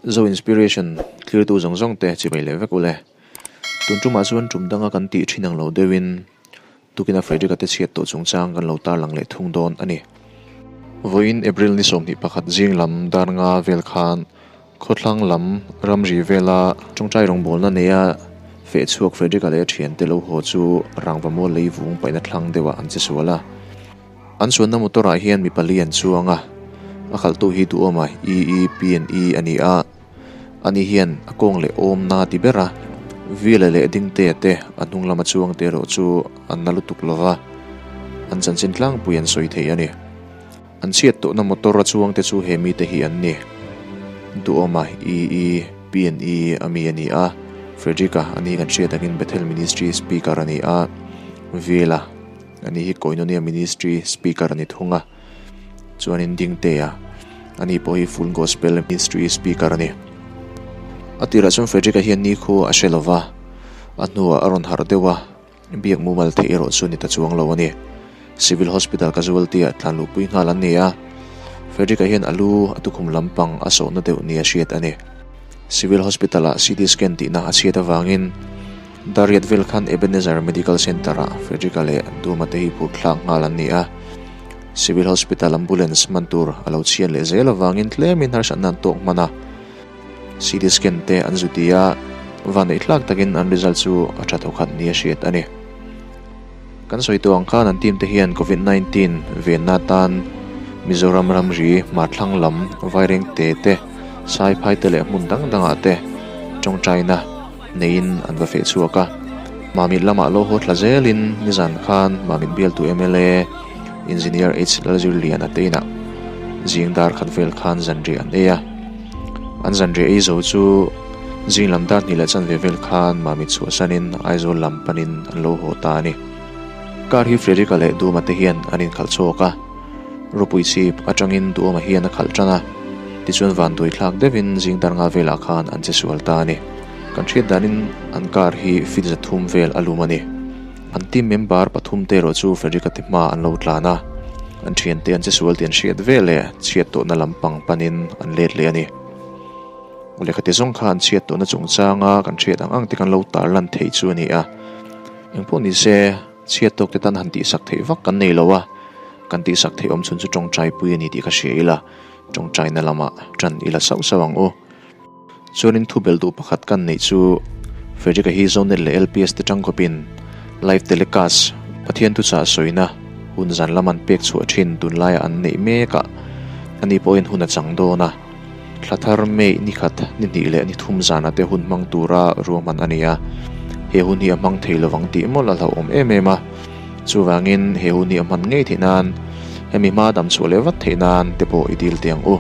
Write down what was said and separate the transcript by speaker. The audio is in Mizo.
Speaker 1: Zo Inspiration thlirtu zawng zawng te chibai leh vek ule. Tun tumah chuan tum danga kan tih thin ang lo deuhin Tukin a Frederick-a te chhiat tawh chungchang kan lo tarlang leh thung dawn a ni. Vawiin April ni 21 zing lam dar nga vel khan khawthlang lam ramri vela tawngtai rawngbawlna neia feh chhuak Frederick-a leh a thiante lo haw chu rangva mual lei vung paihna thlang deuhah an che sual a. An chuanna motor ah hian mi pali an chuang a, a khalhtu hi duhawma EEPNE a ni a. Ani hian a kawng leh awmna ti ber a, Vila leh Dingtea te a hnung lama chuang te erawh chu an na lutuk lo va, an chanchin tlangpui an sawi thei a ni. An chhiat tawhna motor a chuang te chu he mite hi an ni. Duhawma EE, PNE a mi a ni a, Frederick-a a ni kan hriat angin Bethel Ministry Speaker a ni a, Vila a ni hi Koinonia Ministry Speaker a ni thung a. Chuanin Dingtea, ani pawh hi Full Gospel Ministry Speaker a ni. A tirah chuan Frederick-a hian ni khu a hre lo va, a hnuah a rawn harh deuh a, biak mumal theih erawh chu ni ta chuang lo a ni. Civil Hospital casualty-ah tlan luhpui nghal an ni a, Frederick-a hian a lu a tukhum lampang a sawhna deuh nia hriat a ni. Civil Hospital-ah CT scan tihna a chhiat avangin Dariat vel khan Ebenezer Medical Centre-ah Frederick-a leh Duma te hi phur thlak nghal an ni a. Civil Hospital ambulance hman tur a lo chhiat leh zel avangin tlemin harsatna an tawk hman a, CT scan te an zu ti a, vanneih hlak takin an result chu a tha thawkhat nia hriat a ni. Kan sawi tawh ang khan an team te hian Covid 19 venna atan Mizoram ramri hmarthlang lam Vairengte te, Saiphai te leh hmun dang dangah te tawngtaina neiin an va feh chhuak a. Mamit lamah lo haw thla zelin nizan khan Mamit bialtu mla Engineer H Lalzirliana te inah zing dar khat vel khan zanriah an ei a. An zanriah ei zo chu zing lam dar hnih leh chanve vel khan Mamit chhuahsanin Aizawl lam panin an lo haw ta a ni. Car hi Frederick-a leh Duma te hian an inkhalh chhuak a. Ropui chhip atangin Duhawma hian a khalh tan a, tichuan vanduai thlak deuhin zing dar nga velah khan an che sual ta a ni. Kan hriat danin an car hi feet 300 vel a lum a ni. An team member pathum te erawh chu Frederick-a ti hma an lo tlan a, an thiante an che sual tih an hriat vel leh chhiat tawhna lampang panin an let leh a ni. Lehkha ti zawng kha an chhiat tawhna chungchanga kan hriat ang ang te kan lo tarlan theih chu a ni a. Engpawh nise. Chhiat tawk te tan han tihsak theih vak kan nei lo a, kan tihsak theih awm chhun chu tawngtai pui a ni tih ka hria ila, tawngtaina lamah tan ila sauh sauh ang u. Chuanin thu belh duh pakhat kan neih chu Frederick-a hi Zonet leh LPS te tangkawpin live telecast Pathian thuchah sawina hun zan lam an pek chhuah thin tunlaiah an neih mek a, ani pawhin hun a chang dawn a. Thla thar May ni khat, ni hnih leh ni thum zana te hun hmang tura ruahman a ni a, he hun hi a hmang thei lovang tih mawlh a hlauhawm em em a. Chuvangin he hun hi a hman ngei theih nan, hemi hma dam chhuah leh vat theih nan te pawh i dil teh ang u.